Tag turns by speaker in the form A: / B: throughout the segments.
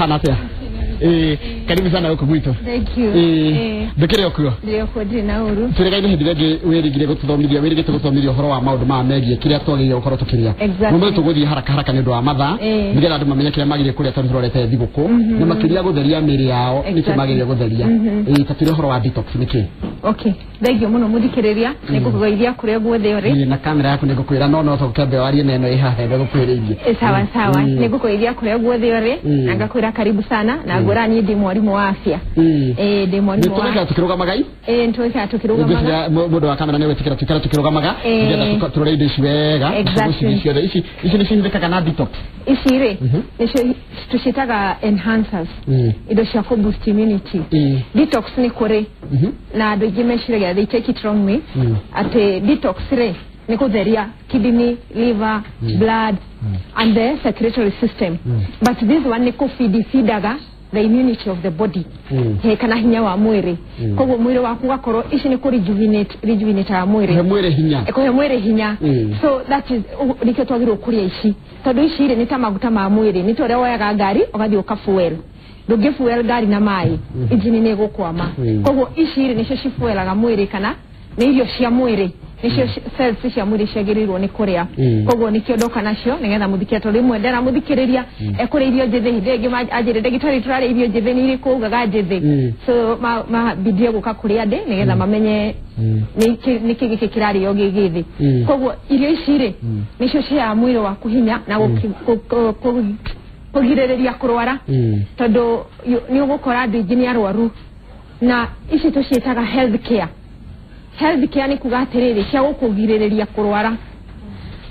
A: Kuhana atia? Karibu sana huko gwitũ.
B: Thank you.
A: Ndũkĩrĩ o kuo?
B: Ndĩ okuo, ndirĩ na ũru.
A: Tũrĩgaine hĩndĩ ĩrĩa ĩngĩ wĩrĩgire gũtũthomithia, wĩrĩgĩte gũthomithia ũhoro wa maũndũ maya megiĩ kĩrĩa twagĩrĩire gũkorwo tũkĩrĩa. Mũmũthĩ tũgũthiĩ haraka haraka nĩ ũndũ wa mathaa, nĩgetha andũ mamenye kĩrĩa magĩrĩire kũrĩa tondũ tũrorete thigũkũ, na makĩria gũtheria mĩĩrĩ yao, nĩkĩ magĩrĩire gũtheria. Ta twĩre ũhoro wa detox nĩkĩ?
B: Okay, thank you mũno mũthikĩrĩria, nĩ ngũkũgeithia kũrĩa guothe ũrĩ.
A: Niĩ na kamera yaku nĩ ngũkwĩra, no tũkĩambe warie na ĩno ĩ haha ĩno ĩgũkuhĩrĩirie.
B: Sawa sawa, nĩ ngũkũgeithia kũrĩa guothe ũrĩ, na ngakwĩra karibu sana, na ngwĩra niĩ ndĩ mwarimũ wa afya. Ndĩ mwarimũ wa
A: Nĩ tũgũikara tũkĩrũgamaga i?
B: Nĩ tũgũikara tũkĩrũgamaga.
A: Ngwĩciria mũndũ wa kamera nĩ gwĩtĩkĩra tũikare tũkĩrũgamaga, nĩgetha tũrore indo ici wega. Ici ciothe ici nĩ cihũthĩkaga na detox.
B: Ici rĩ, nĩcio tũciĩtaga enhancers, indo cia kũ boost immunity. Detox nĩ kũrĩ na andũ aingĩ meciragia, they take it wrong way, atĩ detox rĩ nĩ kũtheria kidney, liver, blood and the circulatory system, but this one nĩ kũfeedidaga the immunity of the body, he kana hinya wa mwĩrĩ. Koguo mwĩrĩ waku ũgakorwo, ici nĩ kũ rejuvenate, rejuvenate mwĩrĩ.
A: Kũhe mwĩrĩ hinya.
B: Kũhe mwĩrĩ hinya. So that is nĩkĩo twagĩrĩirwo kũrĩa ici, tondũ ici rĩ nĩ ta maguta ma mwĩrĩ, nĩ ta ũrĩa woyaga ngari ũgathiĩ ũka fuel. Ndũngĩ fuel ngari na maĩ, injini nĩ ĩgũkwama. Koguo ici rĩ nĩcio cifuelaga mwĩrĩ, kana nĩ irio cia mwĩrĩ, nĩcio cells cia mwĩrĩ ciagĩrĩirwo nĩ kũrĩa. Koguo nĩkĩo ndoka nacio, nĩgetha mũthikĩrĩria, tondũ rĩmwe ndera mũthikĩrĩria ekũrĩa irio njĩthĩ, hĩndĩ ĩngĩ anjĩre, "Ndagĩtarĩ, tũrarĩa irio njĩthĩ nĩ irĩkũ?" Ugaga njĩthĩ. So mambindie gũka kũrĩa ndĩ nĩgetha mamenye nĩkĩ gĩkĩ kĩrarĩo gĩ gĩthĩ. Koguo irio ici rĩ nĩcio ciheaga mwĩrĩ waku hinya na kũgirĩrĩria kũrwara, tondũ nĩ ũgũkora andũ aingĩ nĩ arwaru, na ici tũciĩtaga health care. Health care nĩ kuga atĩrĩrĩ, cia gũkũgirĩrĩria kũrwara,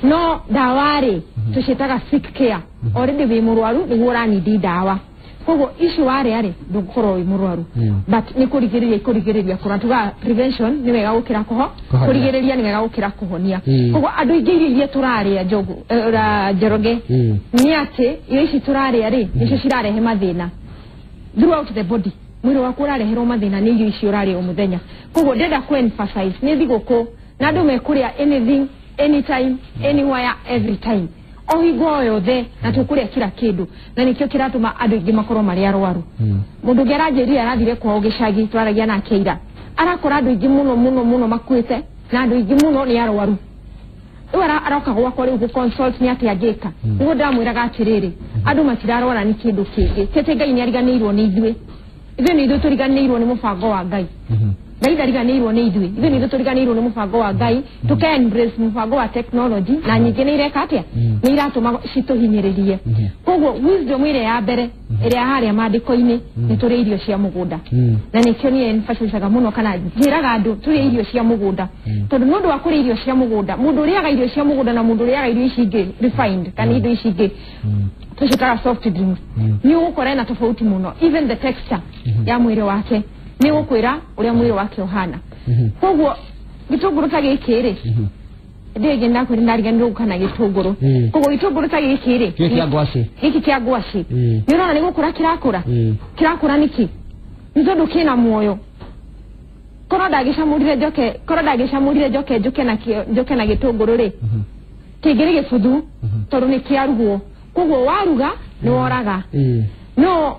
B: no ndawa rĩ tũciĩtaga sick care. Already wĩ mũrwaru nĩguo ũranindi ndawa, koguo ici warĩa rĩ ndũgũkorwo wĩ mũrwaru, but nĩ kũrigĩrĩria, ikũrigĩrĩria kũrwara. Tugaga prevention nĩ wega gũkĩra kũho
A: Kũhonia.
B: Kũrigĩrĩria nĩ wega gũkĩra kũhonia. Koguo andũ aingĩ irio iria tũrarĩa, njogu Njoroge, nĩ atĩ irio ici tũrarĩa rĩ nĩcio cirarehe mathĩna throughout the body. Mwĩrĩ waku ũrareherwo mathĩna nĩ irio ici ũrarĩa o mũthenya. Koguo ndĩrenda ku emphasize nĩ thigũkũ na andũ mekũrĩa anything, anytime, anywhere, every time, o hingo o yothe, na tũkũrĩa kila kĩndũ, na nĩkĩo kĩratũma andũ aingĩ makorwo marĩ arwaru. Mũndũ ũngĩ aranjĩrire arathire kwao gĩcagi, twaragia nake ira, arakora andũ aingĩ mũno mũno mũno makuĩte, na andũ aingĩ mũno nĩ arwaru. Rĩu aroka gwakwa rĩu gũ-consult nĩ atĩa angĩka. Nĩguo ndamwĩraga atĩrĩrĩ, andũ matirarwara nĩ kĩndũ kĩngĩ, ti atĩ Ngai nĩ ariganĩirwo nĩ ithuĩ. Ithuĩ nĩ ithuĩ tũriganĩirwo nĩ mũbango wa Ngai. Ngai ndariganĩirwo nĩ ithuĩ, ithuĩ nĩ ithuĩ tũriganĩirwo nĩ mũbango wa Ngai, tũka embrace mũbango wa technology, na nyingĩ nĩ ireka atĩa? Nĩ iratũma citũhinyĩrĩrie. Koguo wisdom ĩrĩa ya mbere ĩrĩa harĩa maandĩko-inĩ nĩ tũrĩe irio cia mũgũnda, na nĩkĩo niĩ emphasizaga mũno, kana njĩraga andũ tũrĩe irio cia mũgũnda, tondũ nĩ ũndũ wa kũrĩa irio cia mũgũnda, mũndũ ũrĩaga irio cia mũgũnda na mũndũ ũrĩaga irio ici ingĩ refined, kana indo ici ingĩ tũciĩtaga soft drinks, nĩ ũgũkora ena tofauti mũno. Even the texture ya mwĩrĩ wake nĩ gũkwĩra ũrĩa mwĩrĩ wake ũhana. Koguo gĩtũngũrũ ta gĩkĩ rĩ, ndĩ ĩngĩ ndakwĩra ndariganĩrwo gũka na gĩtũngũrũ. Koguo gĩtũngũrũ ta gĩkĩ rĩ,
A: Gĩkĩ kĩa ngwacĩ.
B: Gĩkĩ kĩa ngwacĩ, nĩ ũrona nĩ gũkũra kĩrakũra. Kĩrakũra nĩkĩ? Nĩ tondũ kĩna muoyo. Korwo ndagĩcamũrire njoke, korwo ndagĩcamũrire njoke njũke nakĩo, njoke na gĩtũngũrũ rĩ, kĩngĩrĩ gĩbuthu, tondũ nĩ kĩarugwo. Koguo waruga nĩ woraga. No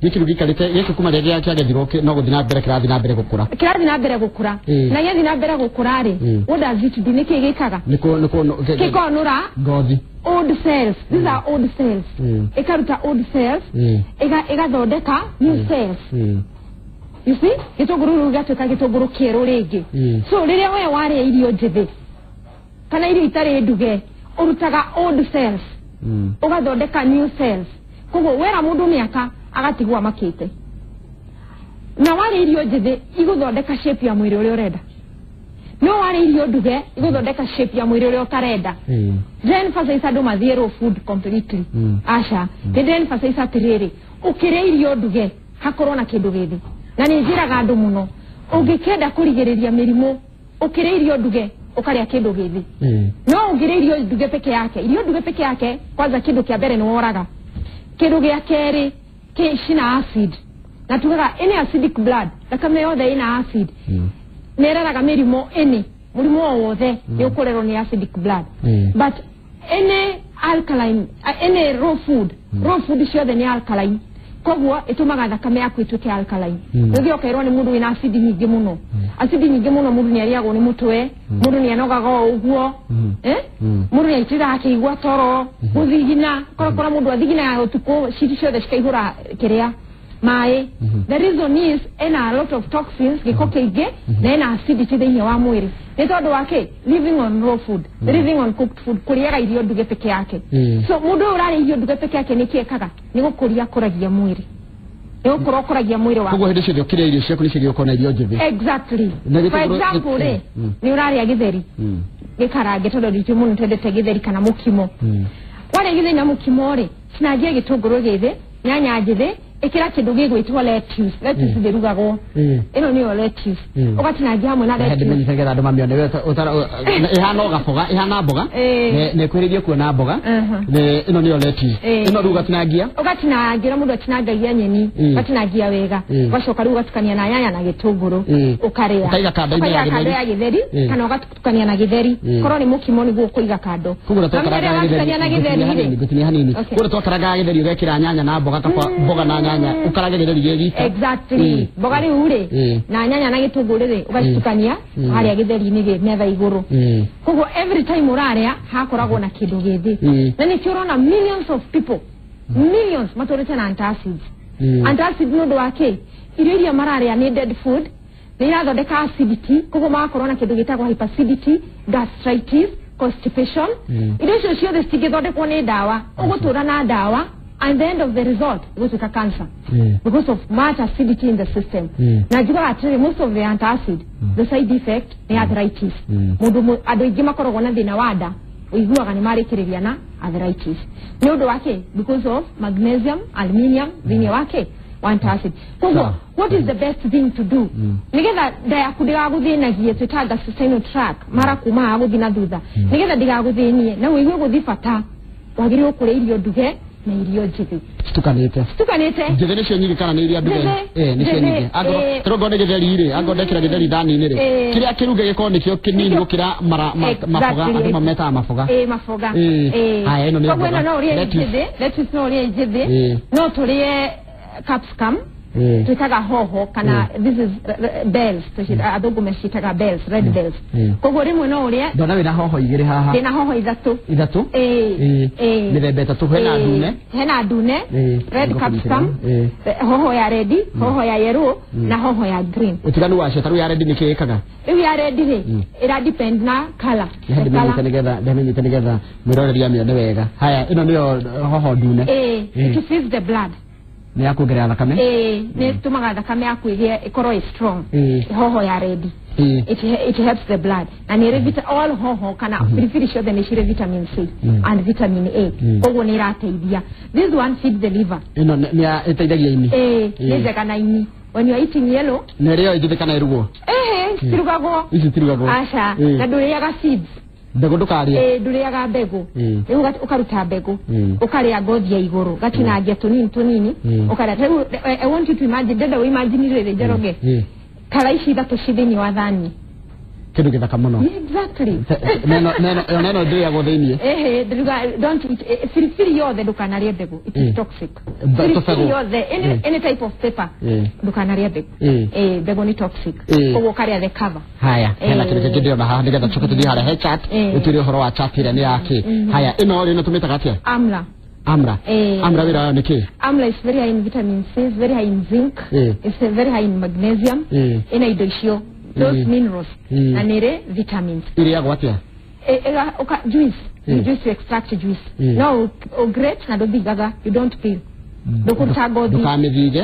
A: Gĩkĩ rĩu gĩikarĩte gĩkĩ kuma rĩrĩa kĩagethirwo no gũthiĩ na mbere kĩrathiĩ na mbere gũkũra.
B: Kĩrathiĩ na mbere gũkũra. Na gĩathiĩ na mbere gũkũra rĩ, what does it do? Nĩkĩ gĩkaga?
A: Nĩ kũ
B: Gĩkonũra
A: ngothi.
B: Old cells. These are old cells. Ĩkaruta old cells, ĩgathondeka new cells. You see, gĩtũngũrũ rĩu gĩgatuĩka gĩtũngũrũ kĩerũ rĩngĩ. So rĩrĩa we warĩa irio njĩthĩ kana irio itarĩ nduge, ũrutaga old cells, ũgathondeka new cells. Koguo wera mũndũ mĩaka agatigwo amakĩte, na warĩa irio njĩthĩ igũthondeka shape ya mwĩrĩ ũrĩa ũrenda, no warĩa irio nduge igũthondeka shape ya mwĩrĩ ũrĩa ũtarenda. Ndĩra emphasize andũ mathiĩ raw food completely? Aca, nĩ ndĩra emphasize atĩrĩrĩ, ũkĩrĩa irio nduge hakorwo na kĩndũ gĩthĩ, na nĩ njĩraga andũ mũno, ũngĩkĩenda kũrigĩrĩria mĩrimũ, ũkĩrĩa irio nduge ũkarĩa kĩndũ gĩthĩ. No ũngĩrĩa irio nduge peke yake, irio nduge peke yake, kwanza kĩndũ kĩa mbere nĩ woraga, kĩndũ gĩa kerĩ kĩ cina acid, na tugaga any acidic blood, thakame yothe ĩna acid, nĩ ĩreraga mĩrimũ ĩnĩ, mũrimũ o wothe nĩ ũkũrerwo nĩ acidic blood. But any alkaline, any raw food, raw food ciothe nĩ alkaline. Koguo itumaga thakame yaku ituike alkaline. Nĩguo ũkerwo nĩ mũndũ wĩna acidi nyingĩ mũno. Acidi nyingĩ mũno mũndũ nĩ arĩagwo nĩ mũtwe, mũndũ nĩ anogaga o ũguo, mũndũ nĩ aitĩraga akĩigua toro, gũthigina, korakora mũndũ athigina ũtukũ citi ciothe cikaihũra kĩrĩa maĩ. The reason is ena a lot of toxins gĩko kĩingĩ na ena acidity thĩinĩ wa mwĩrĩ. Nĩ tondũ wa kĩ? Living on raw food, living on cooked food, kũrĩaga irio nduge peke yake. So mũndũ ũyũ ũrarĩa irio nduge peke yake nĩkĩ ekaga? Nĩ gũkũria akũragia mwĩrĩ. Nĩ gũkũra ũkũragia mwĩrĩ waku.
A: Koguo hĩndĩ ciothe ũkĩrĩa irio ciaku nĩ ciagĩrĩirwo gũkorwo na irio njĩthĩ.
B: Exactly. For example rĩ, nĩ ũrarĩa gĩtheri gĩkarange tondũ nditũ mũno twendete gĩtheri kana mũkimo. Warĩa gĩtheri na mũkimo rĩ, tinangia gĩtũngũrũ gĩthĩ, nyanya njĩthĩ, ĩkĩra kĩndũ gĩgwĩtwo lettuce. Lettuce ndĩrugagwo. Ĩno nĩyo lettuce. Ũgatinangia hamwe na lettuce.
A: Ndĩmenyite nĩgetha andũ mamĩone. Ĩhana o gaboga, ĩhana mboga. Nĩ ĩkuhĩrĩirie kuona mboga. Ĩno nĩyo lettuce. Ĩno rĩu ũgatinangia?
B: Ũgatinangia, mũndũ atinangagia nyeni, ũgatinangia wega. Ũgacoka rĩu ũgatukania na nyanya na gĩtũngũrũ. Ũkarĩa.
A: Ũkaiga kando-inĩ
B: ya gĩtheri kana ũgatukania na gĩtheri. Korwo nĩ mũkimo nĩguo ũkũiga kando.
A: Koguo twakarangaga gĩtheri, ngũtinia hanini. Koguo twakarangaga gĩtheri ũgekĩra nyanya na mboga, kaba mboga na nyanya ukarage gĩtheri gĩ gika.
B: Exactly. Mboga rĩu rĩ na nyanya na gĩtũngũrũ rĩ ũgacitukania harĩa gĩtheri-inĩ gĩ metha igũrũ. Koguo every time ũrarĩa hakoragwo na kĩndũ gĩthĩ. Na nĩkĩo ũrona millions of people, millions matũrĩte na antacids. Antacids nĩ ũndũ wa kĩ? Irio iria mararĩa nĩ dead food, nĩ irathondeka acidity, koguo magakorwo na kĩndũ gĩtagwo hyperacidity, gastritis, constipation. Irio icio ciothe citingĩthondekwo nĩ ndawa, ũgũtũra na ndawa. And the end of the result goes to cancer. Because of much acidity in the system. Na njugaga atĩrĩrĩ, most of the antacid, the side effect ni arthritis. Mũndũ andũ aingĩ makoragwo na thĩna wa nda, ũiguaga nĩ marĩkĩrĩria na arthritis. Nĩ ũndũ wa kĩ? Because of magnesium, aluminium thĩinĩ wa kĩ? Wa antacid. Koguo what is the best thing to do? Nĩgetha nda yaku ndĩgagũthĩnagie, twĩtaga gastrointestinal tract, mara kuma haha gũthiĩ na thutha. Nĩgetha ndĩgagũthĩnie na ũigue gũthiĩ bata, wagĩrĩirwo kũrĩa irio nduge na irio njĩthĩ.
A: Citukanĩte.
B: Citukanĩte.
A: Njĩthĩ nĩcio nyingĩ kana nĩ iria nduge? Nĩcio nyingĩ. Angorwo nĩ gĩtheri rĩ, angorwo ndekĩra gĩtheri thani-inĩ rĩ, kĩrĩa kĩruge gĩkorwo nĩkĩo kĩnini gũkĩra maboga, andũ mametaga maboga.
B: Maboga.
A: Haya, ĩno nĩ
B: mboga. Koguo ĩno no ũrĩe njĩthĩ, lettuce no ũrĩe njĩthĩ, no tũrĩe capsicum, twĩtaga hoho kana this is bells, athũngũ meciĩtaga bells, red bells. Koguo rĩmwe no ũrĩe.
A: Ndona wĩna hoho igĩrĩ haha.
B: Ndĩna hoho ithatũ.
A: Ithatũ? Mĩthemba ĩtatũ. Hena ndune.
B: Hena ndune, red capsicum, hoho ya red, hoho ya yellow na hoho ya green.
A: Ũtiganu wacio ta rĩu ya red nĩkĩ ĩkaga?
B: Rĩu ya red rĩ, ĩra depend na color.
A: Ndĩmenyite nĩgetha mwĩroreri amĩone wega. Haya, ĩno nĩyo hoho ndune.
B: It fills the blood.
A: Nĩ ya kuongerera thakame?
B: Nĩ ĩtũmaga thakame yaku ĩgĩe ĩkorwo ĩ strong. Hoho ya red. It helps the blood. Na nĩ ĩrĩ all hoho kana biribiri ciothe nĩ cirĩ vitamin C and vitamin A. Koguo nĩ ĩrateithia. This one feeds the liver.
A: Ĩno nĩ ĩteithagia ini.
B: Nĩ njega na ini. When you are eating yellow,
A: nĩ ĩrĩo njĩthĩ kana ĩrugwo?
B: Cirugagwo.
A: Ici cirugagwo.
B: Aca, na ndũrĩaga seeds.
A: Mbegũ ndũkarĩe?
B: Ndũrĩaga mbegũ. Rĩu ũkaruta mbegũ, ũkarĩa ngothi ya igũrũ, ũgatinangia tũnini tũnini, ũkarĩa. Rĩu I want you to imagine, ndĩrenda ũimagine rĩrĩ Njoroge. Kara ici ithatũ ci thĩinĩ wa thani.
A: Kĩndũ gĩthaka mũno.
B: Exactly.
A: Neno ndĩrĩagwo thĩinĩ.
B: Don't eat biribiri yothe, ndũkanarĩe mbegũ. It is toxic. Biribiri yothe, any type of pepper, ndũkanarĩe mbegũ. Mbegũ nĩ toxic. Koguo ũkarĩa the cover.
A: Haya, hena kĩndũ kĩngĩ ndĩrona haha nĩgetha tũcoke tũthiĩ harĩa he chat, ũtwĩre ũhoro wa chat ĩrĩa nĩ ya kĩ. Haya, ĩno rĩ, ĩno tũmĩtaga atĩa?
B: Amla.
A: Amla. Amla wĩra wayo nĩ kĩ?
B: Amla is very high in vitamin C, it's very high in zinc, it's very high in magnesium. Ĩna indo icio, those minerals, na nĩ ĩrĩ vitamins.
A: Ĩrĩagwo atĩa?
B: Juice. Juice to extract juice. No ũgrate na ndũthigaga, you don't peel. Ndũkũruta ngothi.
A: Ndũkamĩthige.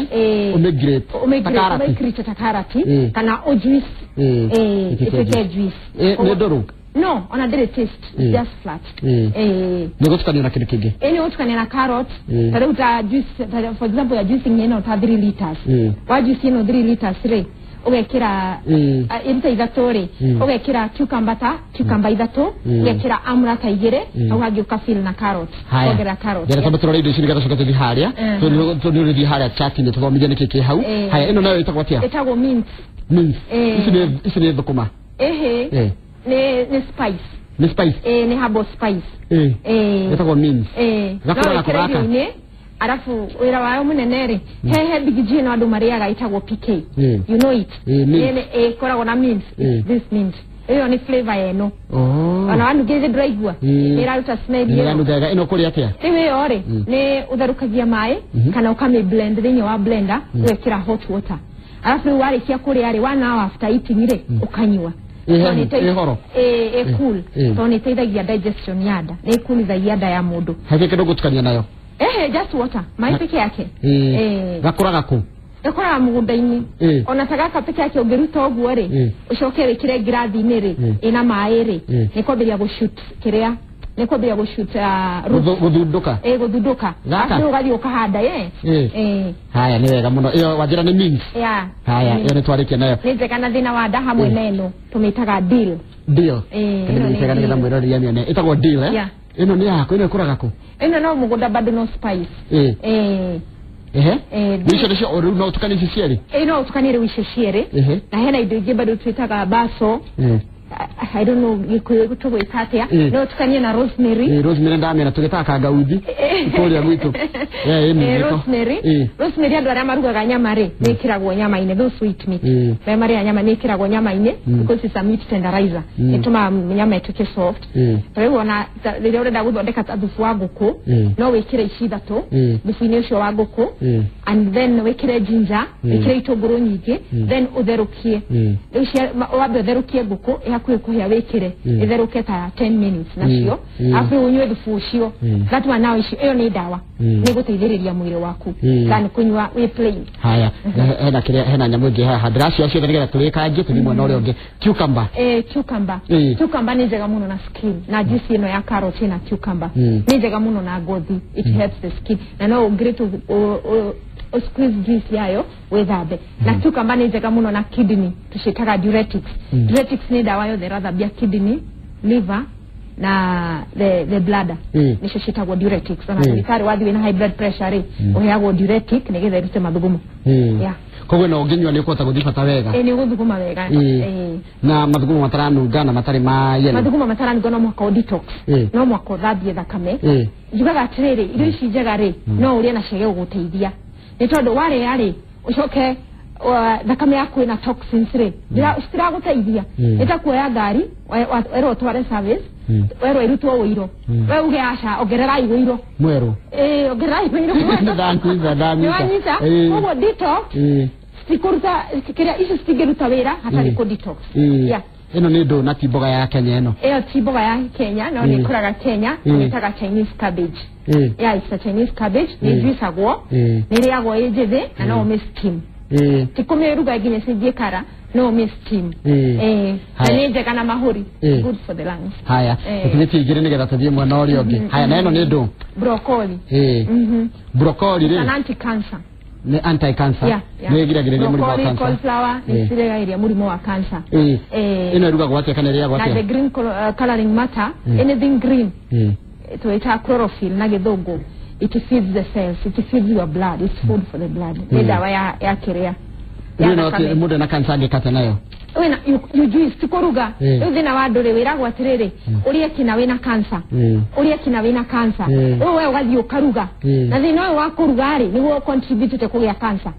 A: Ũmĩgrate.
B: Ũmĩgrate ta karati kana ũjuice. Ĩtuĩke juice.
A: Nĩ ndũrũ?
B: No, ona ndĩrĩ taste, just flat.
A: Nĩ gũtukanio na kĩndũ kĩngĩ?
B: Nĩ gũtukanio na carrot. Ta rĩu ta juice, for example ya juicing ĩno ta 3 liters. Wa juice ĩno 3 liters rĩ, ũgekĩra ĩrita ithatũ rĩ, ũgekĩra cucumber ta cucumber ithatũ, ũgekĩra amla ta igĩrĩ, hau hangĩ ũkafill na carrot. Ũkongerera carrot.
A: Ndĩrenda twambe tũrore indo ici nĩgetha tũcoke tũthiĩ harĩa. Tũthiĩ harĩa chat-inĩ tũthomithie nĩkĩ kĩ hau. Haya, ĩno nayo ĩtagwo atĩa?
B: Ĩtagwo mint.
A: Mint. Ici nĩ thũkũma.
B: Nĩ spice.
A: Nĩ spice?
B: Nĩ herbal spice.
A: Ĩtagwo mint.
B: No wĩkĩre irio-inĩ. Arafu wĩra wayo mũnene rĩ, he big G no andũ marĩaga ĩtagwo PK. You know it. Ĩkoragwo na mint. This mint. Ĩyo nĩ flavor ĩno. Ona wanungĩrĩire ndũraigua. Ĩraruta smell ĩyo.
A: Ĩranuga ĩno kũrĩa atĩa?
B: Rĩu ĩyo rĩ, nĩ ũtherũkagia maĩ kana ũkamĩ blend thĩinĩ wa blender ũgekĩra hot water. Arafu rĩu warĩkia kũrĩa rĩ, 1 hour after eating rĩ, ũkanyua.
A: Ĩhoro.
B: Ĩ cool. Tondũ nĩ ĩteithagia digestion ya nda. Nĩ ĩkulithagia nda ya mũndũ.
A: Hakĩ kĩndũ gũtukania nayo?
B: Ehe, just water. Maĩ peke yake.
A: Gakũraga kũ?
B: Gakũraga mũgũnda-inĩ. Ona ta gaka peke yake ũngĩruta ũguo rĩ, ũcoke wĩkĩre ngirathi-inĩ rĩ, ĩna maĩ rĩ, nĩ kwambĩrĩria gũshoot kĩrĩa, nĩ kwambĩrĩria gũshoot
A: gũthundũka.
B: Gũthundũka. Arabu ũgathiĩ ũkahanda.
A: Haya, nĩ wega mũno. Ĩyo wanjĩra nĩ mint. Haya, ĩyo nĩ twarĩkia nayo.
B: Nĩ njega na thĩna wa nda hamwe na ĩno tũmĩtaga dill.
A: Dill. Nĩ njega nĩgetha mwĩroreri amĩone. Ĩtagwo dill, eh? Ĩno nĩ yaku, ĩno ĩkũraga kũ?
B: Ĩno no mũgũnda bado no spice.
A: Ehe. Icio nĩcio rĩu no ũtukanie ici cierĩ?
B: No ũtukanie rĩu icio cierĩ. Na hena indo ingĩ bado twĩtaga basil. I don't know gĩkũyũ tũgwĩta atĩa. No ũtukanie na rosemary.
A: Rosemary ndamĩona tũgĩtaga kangauthi kũrĩa gwitũ.
B: Rosemary. Rosemary andũ arĩa marugaga nyama rĩ, nĩ ĩkĩragwo nyama-inĩ, those sweet meat. Arĩa marĩaga nyama nĩ ĩkĩragwo nyama-inĩ because it's a meat tenderizer. Ĩtũmaga nyama ĩtuĩke soft. Rĩu ona rĩrĩa ũrenda gũthondeka ta thubu wa ngũkũ, no wĩkĩre ici ithatũ thubu-inĩ ũcio wa ngũkũ, and then wĩkĩre ginger, wĩkĩre itũngũrũ nyingĩ, then ũtherũkie. Rĩu wambe ũtherũkie ngũkũ ĩhakuhĩ kũhĩa wĩkĩre ĩtherũke ta 10 minutes nacio, arabu ũnyue thubu ũcio. That one now icio ĩyo nĩ ndawa, nĩ gũteithĩrĩria mwĩrĩ waku than kũnyua wĩ plain.
A: Haya, hena kĩrĩa, hena nyamũ ĩngĩ haha ndĩracio ciothe nĩgetha tũrĩkangie tũthiĩ mwena ũrĩa ũngĩ. Cucumber.
B: Cucumber. Cucumber nĩ njega mũno na skin, na juice ĩno ya carrot ĩna cucumber nĩ njega mũno na ngothi. It helps the skin, na no ũngĩrĩte squeeze juice yayo wĩthambe. Na cucumber nĩ njega mũno na kidney, tũciĩtaga diuretics. Diuretics nĩ ndawa yothe ĩrathambia kidney, liver na the bladder. Nĩcio ciĩtagwo diuretics. Ona thibitarĩ wathiĩ wĩna high blood pressure rĩ, ũheagwo diuretic nĩgetha ĩrute mathugumo.
A: Koguo no ũngĩnyua nĩ ũkũhota gũthiĩ bata wega.
B: Nĩ ũgũthuguma wega.
A: Na mathugumo mataranunga na matarĩ ma yellow.
B: Mathugumo mataranunga no mũhaka detox. No mũhaka ũthambie thakame. Njugaga atĩrĩrĩ, irio ici njega rĩ, no ũrĩe na cege ũgũteithia. Nĩ tondũ warĩa rĩ, ũcoke thakame yaku ĩna toxins rĩ, citiragũteithia. Nĩ ta kuoya ngari, werwo ũtware service, werwo ĩrutwo ũiro. We uge aca, ongererai ũiro.
A: Mwerũ.
B: Ongererai ũiro. Nĩwanyita? Koguo detox, citikũruta, kĩrĩa icio citingĩruta wĩra hatarĩ kũ detox.
A: Ĩno nĩ ndũ na ti mboga ya Kenya ĩno.
B: Ĩyo ti mboga ya Kenya, no nĩ ĩkũraga Kenya, ĩtaga Chinese cabbage. Yeah, it's a Chinese cabbage. Nĩ juicagwo, nĩ ĩrĩagwo ĩ njĩthĩ na no ũmĩ steam. Ti kũmĩruga nginya ĩcenjie kara, no ũmĩ steam. Na nĩ njega na mahũri. Good for the lungs.
A: Haya, tũkinyĩtie igĩrĩ nĩgetha tũthiĩ mwena ũrĩa ũngĩ. Haya, na ĩno nĩ ndũ?
B: Broccoli.
A: Broccoli rĩ?
B: An anti-cancer.
A: Nĩ anti-cancer. Nĩ ĩgiragĩrĩria mũrimũ wa cancer.
B: Cauliflower nĩ cirigagĩrĩria mũrimũ wa cancer.
A: Ĩno ĩrugagwo atĩa kana ĩrĩagwo atĩa?
B: Na the green coloring matter, anything green, tuita chlorophyll na gĩthũngũ, it feeds the cells, it feeds your blood, it's food for the blood. Nĩ ndawa ya kĩrĩa.
A: Mũndũ ena cancer angĩkata nayo?
B: Wĩna you juice ti kũruga. Rĩu thĩna wa andũ rĩ, wĩragwo atĩrĩrĩ, ũrĩe kĩna wĩna cancer, ũrĩe kĩna wĩna cancer, ũyũ we ũgathiĩ ũkaruga. Na thĩna ũyũ wa kũruga rĩ, nĩguo contribute kũgĩa cancer.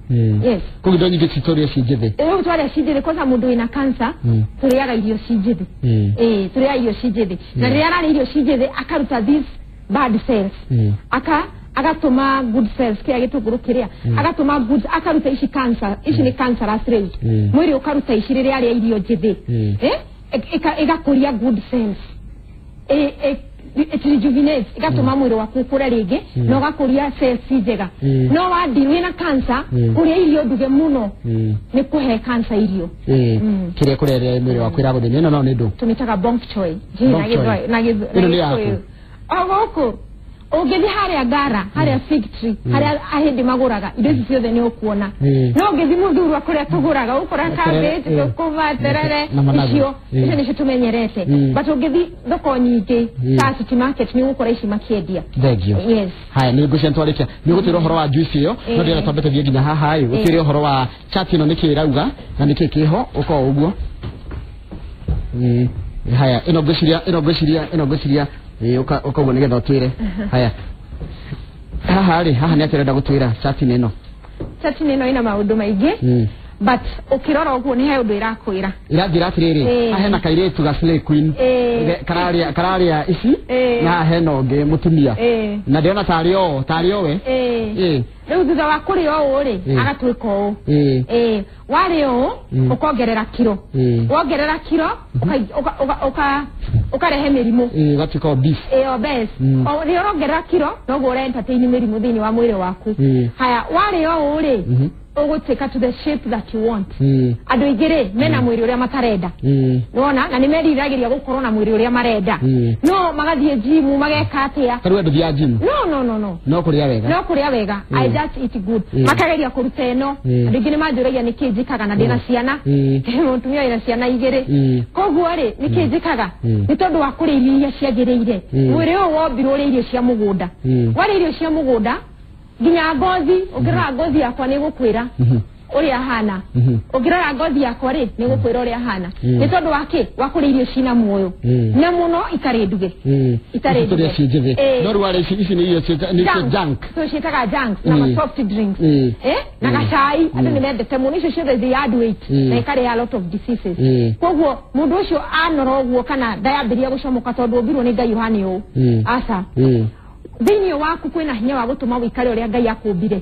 B: Yes.
A: Koguo indo nyingĩ citũrĩe ci njĩthĩ.
B: Rĩu twarĩa ci njĩthĩ, kwanza mũndũ wĩna cancer tũrĩaga irio ci njĩthĩ. Tũrĩaga irio ci njĩthĩ. Na rĩrĩa ararĩa irio ci njĩthĩ akaruta these bad cells. Agatũma good cells, kĩrĩa gĩtũngũrũ kĩrĩa, agatũma good, akaruta ici cancer, ici nĩ cancerous rĩu. Mwĩrĩ ũkaruta ici rĩrĩa arĩa irio njĩthĩ. Ĩgakũria good cells. It rejuvenates, ĩgatũma mwĩrĩ waku ũkũre rĩngĩ, na ũgakũria cells njega. No wandi wĩna cancer, kũrĩa irio nduge mũno nĩ kũhe cancer irio.
A: Kĩrĩa kũrĩa rĩrĩa mwĩrĩ waku ĩragũthĩnia. Ĩno no nĩ ndũ?
B: Tũmĩtaga bok choy. Na Gĩkũyũ. O gũkũ ũngĩthiĩ harĩa Ngara, harĩa fig tree, harĩa ahĩndĩ magũraga indo ici ciothe nĩ ũkuona. No ũngĩthiĩ Mũthurwa kũrĩa tũgũraga, ũkora cabbage, thũkũma, terere, icio icio nĩcio tũmenyerete. But ũngĩthiĩ thoko nyingĩ ta City Market nĩ ũgũkora ici makĩendia.
A: Thengio.
B: Yes.
A: Haya, nĩ ngũcia nĩtwarĩkia. Nĩ ũgũtwĩra ũhoro wa juice ĩyo, no ndĩrenda twambe tũthiĩ nginya haha ĩ, ũtwĩre ũhoro wa chat ĩno nĩkĩ ĩrauga na nĩkĩ kĩho, ũkorwo ũguo. Haya, ĩno ngwĩciria, ĩno ngwĩciria, ĩno ngwĩciria, ũka ũguo nĩgetha ũtwĩre. Haya. Haha rĩ, haha nĩ atĩrenda gũtwĩra chati-inĩ ĩno.
B: Chati-inĩ ĩno ĩna maũndũ maingĩ, but ũkĩrora ũguo nĩ he ũndũ ĩrakwĩra.
A: Ĩranjĩra atĩrĩrĩ, haha hena kairĩtu ga Slay Queen kararĩa ici, na haha hena ũngĩ mũtumia, na ndĩrona tarĩ o tarĩ o we.
B: Rĩu thutha wa kũrĩa ũũ rĩ, agatuĩka ũũ. Warĩa ũũ ũkongerera kiro, wongerera kiro ũkarehe mĩrimũ,
A: ũgatuĩka obese.
B: Obese. O rĩrĩa ũrongerera kiro noguo ũre entertain mĩrimũ thĩinĩ wa mwĩrĩ waku. Haya, warĩa ũũ rĩ, ũgũtuĩka to the shape that you want. Andũ aingĩ rĩ mena mwĩrĩ ũrĩa matarenda, nĩwona, na nĩ meriragĩria gũkorwo na mwĩrĩ ũrĩa marenda, no magathiĩ gym mageka atĩa.
A: Tarĩu andũ thiaga gym?
B: No no no no,
A: no kũrĩa wega,
B: no kũrĩa wega. I just eat good. Makageria kũruta ĩno. Andũ aingĩ nĩ manjũragia nĩkĩ njĩkaga na ndĩna ciana, mũtumia wĩna ciana igĩrĩ, koguo rĩ nĩkĩ njĩkaga? Nĩ tondũ wa kũrĩa irio iria ciagĩrĩire. Mwĩrĩ ũyũ wombirwo ũrĩe irio cia mũgũnda. Warĩa irio cia mũgũnda, nginya ngothi, ũngĩrora ngothi yakwa nĩ ĩgũkwĩra ũrĩa hana. Ũngĩrora ngothi yakwa rĩ, nĩ ĩgũkwĩra ũrĩa hana. Nĩ tondũ wa kĩ? Wa kũrĩa irio cina muoyo, na mũno itarĩ nduge. Itarĩ nduge.
A: No rĩu warĩa ici nĩ irio junk.
B: Tũciĩtaga junks na soft drinks, na gacai. Andũ nĩ mendete mũno icio ciothe, they add weight na ikarĩa a lot of diseases. Koguo mũndũ ũcio anora ũguo kana ndayambĩrĩria gũcomoka tondũ ũmbirwo nĩ Ngai ũhane ũũ. Aca. Thĩinĩ waku kwĩna hinya wa gũtũma ũikare ũrĩa Ngai akũmbire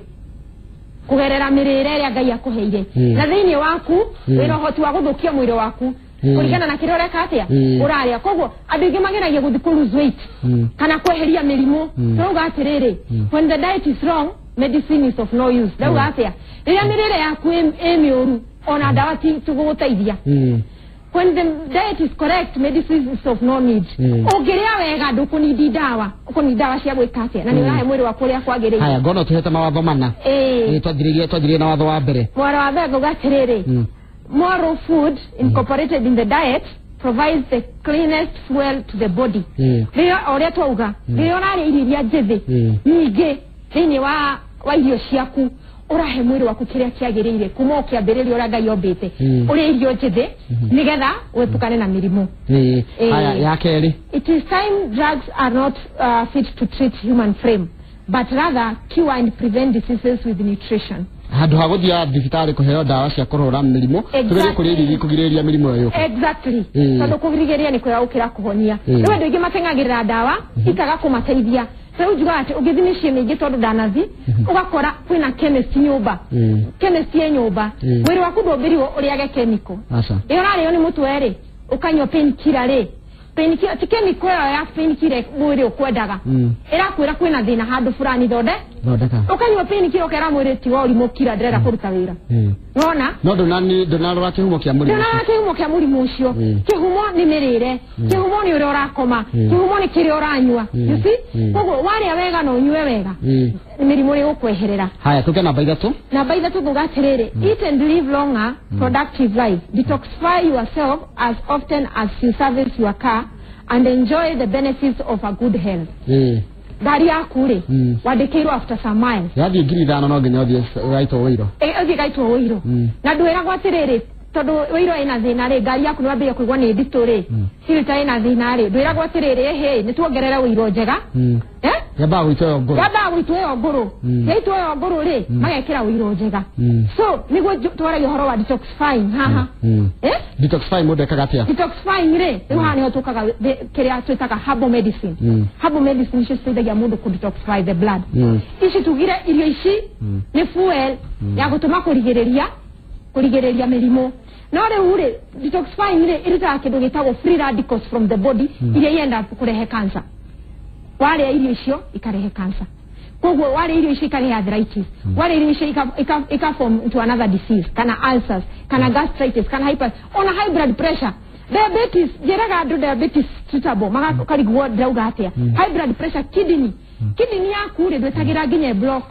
B: kũgerera mĩrĩre ĩrĩa Ngai akũheire, na thĩinĩ waku wĩna ũhoti wa gũthũkia mwĩrĩ waku kũringana na kĩrĩa ũreka atĩa ũrarĩa. Koguo andũ aingĩ mageragia gũthiĩ kũ lose weight kana kweheria mĩrimũ. Tũrauga atĩrĩrĩ, when the diet is wrong, medicine is of no use. Ndauga atĩa? Rĩrĩa mĩrĩre yaku ĩ mĩũru, ona ndawa ti gũgũteithia. When the diet is correct, medicine is of no need. Ũngĩrĩa wega ndũkũnindi ndawa, ũkũnindi ndawa cia gwĩka atĩa, na nĩ ũrahe mwĩrĩ waku ũrĩa kwagĩrĩire.
A: Haya, ngona tũhete mawatho mana. Twanjĩrĩrie na watho wa mbere.
B: Mwaro wa mbere ngauga atĩrĩrĩ, more raw food incorporated in the diet provides the cleanest fuel to the body. Rĩrĩa ũrĩa twauga, rĩrĩa ũrarĩa irio iria njĩthĩ nyingĩ thĩinĩ wa irio ciaku, ũrahe mwĩrĩ waku kĩrĩa kĩagĩrĩire kuma ũkĩambĩrĩria ũrĩa Ngai ombĩte. Ũrĩe irio njĩthĩ nĩgetha ũepukane na mĩrimũ.
A: Haya, ya kerĩ.
B: It is time drugs are not fit to treat human frame, but rather cure and prevent diseases with nutrition.
A: Handũ ha gũthiĩ thibitarĩ kũheo ndawa cia kũrora mĩrimũ, tũgerie kũrĩa irio kũgirĩrĩria mĩrimũ ĩyo yũke.
B: Exactly. Tondũ kũgirĩrĩria nĩ kwega gũkĩra kũhonia. Rĩu andũ aingĩ mateng'agĩrĩra ndawa ikaga kũmateithia. Rĩu njugaga atĩ ũngĩthiĩ mĩciĩ mĩingĩ tondũ ndanathi, ũgakora kwĩna chemist nyũmba. Chemist ĩ nyũmba. Mwĩrĩ waku ndũmbĩrirwo ũrĩage chemical. Rĩrĩa ũrarĩo nĩ mũtwe rĩ, ũkanyua painkiller rĩ, painkiller ti chemical ĩyo ya painkiller mwĩrĩ ũkwendaga. Ĩrakwĩra kwĩna thĩna handũ fulani, thondeka. Ũkanyua painkiller ũkera mwĩrĩ tiga ũrimũ kira, ndĩrenda kũruta wĩra. Nĩwona?
A: No ndũnarora kĩhumo kĩa mũrimũ.
B: Ndũnarora kĩhumo kĩa mũrimũ ũcio. Kĩhumo nĩ mĩrĩre, kĩhumo nĩ ũrĩa ũrakoma, kĩhumo nĩ kĩrĩa ũranyua. You see? Koguo warĩa wega na ũnyue wega, mĩrimũ nĩ ĩgũkweherera.
A: Haya, tũke namba ithatũ.
B: Namba ithatũ nguga atĩrĩrĩ, eat and live longer, productive life. Detoxify yourself as often as you service your car and enjoy the benefits of a good health. Ngari yaku rĩ, wandĩkĩirwo after some miles.
A: Yathiĩ 5,000 no nginya ũthiĩ ũgaitwo ũiro.
B: Ũthiĩ ũgaitwo ũiro. Na ndwĩragwo atĩrĩrĩ, tondũ ũiro ĩna thĩna rĩ, ngari yaku nĩ wambĩrĩria kũigua nĩ nditũ rĩ, filter ĩna thĩna rĩ, ndwĩragwo atĩrĩrĩ, ĩhĩ, nĩ tuongerere ũiro njega.
A: Yambaga gũitwo ĩyo ngũrũ.
B: Yambaga gũitwo ĩyo ngũrũ. Yaitwo ĩyo ngũrũ rĩ, magekĩra ũiro njega. So, nĩguo twaragia ũhoro wa detoxifying haha.
A: Detoxifying mũndũ ekaga atĩa?
B: Detoxifying rĩ, rĩu haha nĩho tũkaga kĩrĩa twĩtaga herbal medicine. Herbal medicine icio citeithagia mũndũ kũ detoxify the blood. Ici tugire irio ici nĩ fuel ya gũtũma kũrigĩrĩria mĩrimũ. No rĩu rĩ, detoxifying rĩ, ĩrutaga kĩndũ gĩtagwo free radicals from the body, iria ienda kũrehe cancer. Warĩa irio icio ikarehe cancer. Koguo warĩa irio icio ikarehe arthritis. Warĩa irio icio ika form into another disease, kana ulcers, kana gastritis, kana hyper, ona high blood pressure. Diabetes, njĩraga andũ diabetes treatable, magakarigwo ndĩrauga atĩa. High blood pressure, kidney. Kidney yaku rĩ, ndwĩtagĩra nginya block.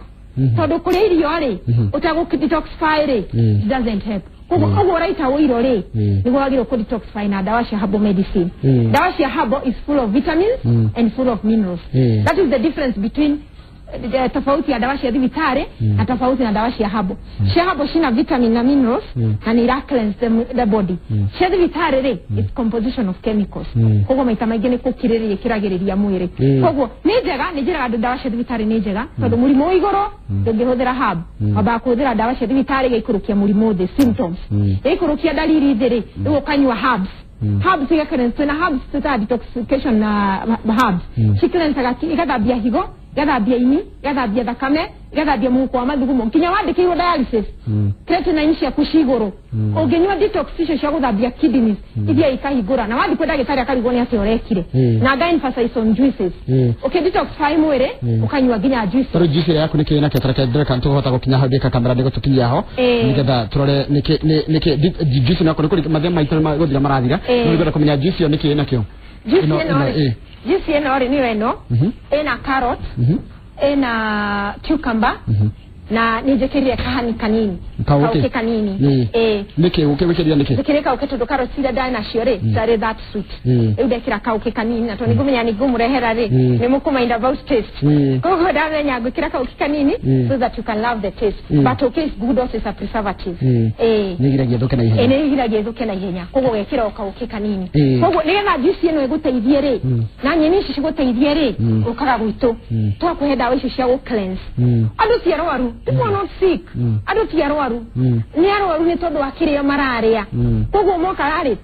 B: Tondũ kũrĩa irio rĩ, ũtagũ detoxify rĩ, it doesn't help. Koguo ũguo ũraita ũiro rĩ, nĩguo wagĩrĩirwo kũ detoxify na ndawa cia herbal medicine. Ndawa cia herbal is full of vitamins and full of minerals. That is the difference between Tofauti ya dawa cia thibitarĩ na tofauti na dawa cia habo. Cia habo cina vitamin na minerals na nĩ ira cleanse the body. Cia thibitarĩ rĩ, it's composition of chemicals. Koguo maita maingĩ nĩ kũkirĩrĩria kĩragĩrĩria mwĩrĩ. Koguo nĩ njega, nĩ njĩraga andũ dawa cia thibitarĩ nĩ njega tondũ mũrimũ wa igũrũ ndũngĩhũthĩra herb, wambaga kũhũthĩra dawa cia thibitarĩ igaikũrũkia mũrimũ thĩ, symptoms igaikũrũkia dalili thĩ rĩ, rĩu ũkanyua herbs. Herbs iga cleanse, twĩna herbs twĩtaga detoxification na herbs. Ci cleansaga, igathambia higo, igathambia ini, igathambia thakame, igathambia mũhuko wa mathugumo, nginya wandĩkĩirwo dialysis creatinine ciaku ci igũrũ. Ũngĩnyua detox icio cia gũthambia kidneys ithiaga ikahingũra, na wathiĩ kwĩ ndagĩtarĩ akarigwo nĩ atĩa ũrekire. Na nga emphasize on juices. Ũkĩ detoxify mwĩrĩ ũkanyua nginya juices.
A: Tarĩu juice ĩrĩa yaku nĩkĩ nakĩo? Tareke ndĩreka tũhota gũkinya hau ndĩka kamera nĩguo tũkinyie ho nĩgetha tũrore nĩkĩ nĩkĩ juice ĩno yaku nĩ kũrĩ mathaa maitũ nĩ gũthira marathira, no nĩngwenda kũmenya juice ĩyo nĩkĩ nakĩo.
B: Juice ĩno rĩ, juice ĩno rĩ nĩyo ĩno ĩna carrot, ĩna cucumber, na nĩ njĩkĩrire kahani kanini,
A: Kaũkĩ.
B: Kaũkĩ kanini.
A: Nĩkĩ ũkĩ wĩkĩrire nĩkĩ?
B: Njĩkĩrire kaũkĩ tondũ carrot iria ndarĩ nacio rĩ citarĩ that sweet. Rĩu ndekĩra kaũkĩ kanini, na tondũ nĩngũmenya nĩngũmũrehera rĩ, nĩ mũkũmind about taste. Koguo ndamenya ngwĩkĩra kaũkĩ kanini so that you can love the taste. But okay, is good also, is a preservative.
A: Nĩ ĩgiragia ĩthũke na ihenya.
B: Nĩ ĩgiragia ĩthũke na ihenya, koguo gekĩra o kaũkĩ kanini. Koguo nĩgetha juice ĩno ĩgũteithie rĩ, na nyeni ici cigũteithie rĩ, ũkaga gwitũ twakũhe ndawa icio cia gũ cleanse. Andũ ti arwaru, people are not sick. Andũ ti arwaru, nĩ arwaru nĩ tondũ wa kĩrĩa mararĩa. Koguo moka rĩ,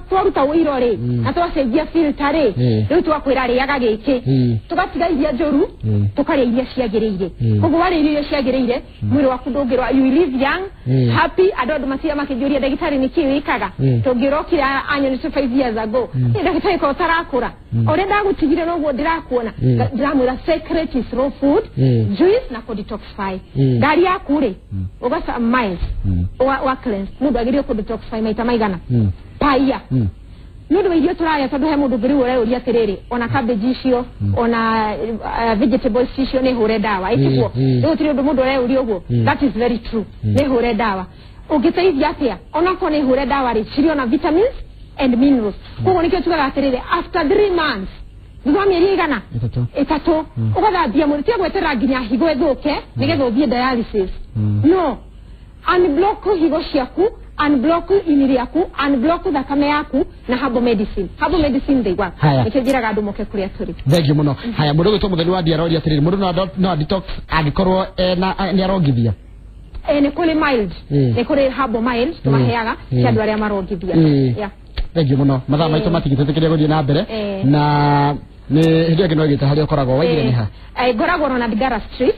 B: twaruta ũiro rĩ, na twacenjia filter rĩ, rĩu twakwĩra rĩaga gĩkĩ, tũgatiga iria njũru, tũkarĩa iria ciagĩrĩire. Koguo warĩa irio iria ciagĩrĩire, mwĩrĩ waku ndũngĩrwara, you will live young, happy. Andũ matinda makĩnjũria, ndagĩtarĩ nĩkĩ wĩkaga? Tũngĩrokire anyonete 5 years ago, "Ĩ, ndagĩtarĩ ko ũtarakũra, o ũrĩa ndagũtigire noguo ndĩrakuona." Ndĩramwĩra secret is raw food, juice na kũ-detoxify. Ngari yaku rĩ, ũgaca miles wa cleanse. Mũndũ agĩrĩirwo kũ-detoxify maita maigana paia nĩ ũndũ wa irio tũrarĩa? Tondũ he mũndũ ũngĩ rĩu ũreyũria atĩrĩrĩ, ona cabbage icio, ona vegetables icio nĩ hũre ndawa ĩtiguo? Rĩu gũtirĩ ũndũ mũndũ ũreyũria ũguo. That is very true, nĩ hũre ndawa. Ũngĩteithia atĩa onakorwo nĩ hũre ndawa rĩ, cirĩ ona vitamins and minerals? Koguo nĩkĩo tugaga atĩrĩrĩ, after 3 months, thutha wa mĩeri ĩigana?
A: 3.
B: 3, ũgathambia mwĩrĩ. Tiga gweterera nginya higo ĩthũke nĩgetha ũthiĩ dialysis. No unblock higo ciaku, unblock ini rĩaku, unblock thakame yaku na herbal medicine. Herbal medicine they work.
A: Haya.
B: Nĩkĩo njĩraga andũ moke kũrĩa tũrĩ.
A: Thank you mũno. Haya, mũndũ ũgwĩtwo Mũthoni wa Ndiaroria atĩrĩrĩ, mũndũ no detox angĩkorwo ena nĩ arongithia?
B: Nĩ kũrĩ mild, nĩ kũrĩ herbal mild tũmaheaga cia andũ arĩa marongithia. Yeah.
A: Thank you mũno. Mathaa maitũ matigĩtĩtĩkĩria gũthiĩ na mbere, na nĩ hĩndĩ ĩyo ĩngĩ no ĩgĩte harĩa ũkoragwo waigire nĩ ha?
B: Ngoragwo Ronald Ngara Street,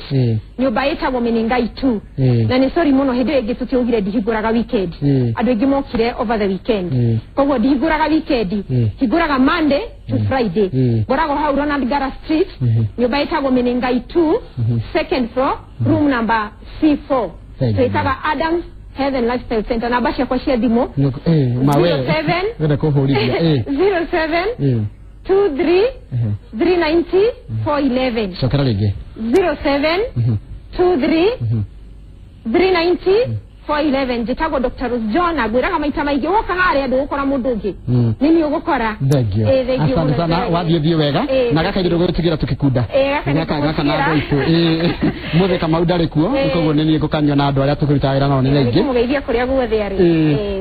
B: nyũmba ĩtagwo Menengai 2. Na nĩ sorry mũno, hĩndĩ ĩyo ĩngĩ tũtiaugire ndihingũraga weekend. Andũ aingĩ mokire over the weekend. Koguo ndihingũraga weekend, hingũraga Monday to Friday. Ngoragwo hau Ronald Ngara Street, nyũmba ĩtagwo Menengai 2, second floor, room number C4.
A: Thank you.
B: Twĩtaga Adams Health and Lifestyle Center. Namba ciakwa cia thimũ,
A: Ma we
B: 07
A: wenda kũhũrithia.
B: 07 23 390 411.
A: Cokera rĩngĩ.
B: 07 23 390 411. Njĩtagwo Dr. Rose John, na ngwĩraga maita maingĩ, woka harĩa ndũgũkora mũndũ ũngĩ, nĩ niĩ ũgũkora.
A: Thank you.
B: Thank you
A: Asante
B: mũno.
A: sana. Wathiĩ thiĩ wega. Na gaka ithuĩ gũtigĩra tũkĩkunda.
B: Gaka nĩ
A: Gaka gaka na
B: tũgũtigĩra.
A: andũ aitũ. Mũthĩ Kamau ndarĩ kuo, koguo nĩ niĩ ngũkanyua na andũ arĩa tũkũrutaga wĩra nao nĩ aingĩ.
B: Nĩngũmũgeithia kũrĩa guothe arĩ.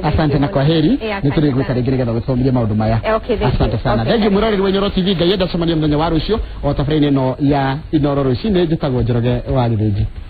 B: Thank
A: Asante
B: you
A: na
B: mũno.
A: kwa heri. Nĩ
B: Asante
A: tũrĩgwĩka
B: sana.
A: rĩngĩ nĩgetha gũthomithia maũndũ maya.
B: Okay, thank you.
A: Asante sana.
B: Okay,
A: Thank you
B: thank you.
A: mwĩroreri wa Inooro TV. Ngai enda cemania mũthenya wa rũciũ o tabarĩra-inĩ ĩno ya Inooro rũcinĩ. Njĩtagwo Njoroge wa Gĩthĩnji.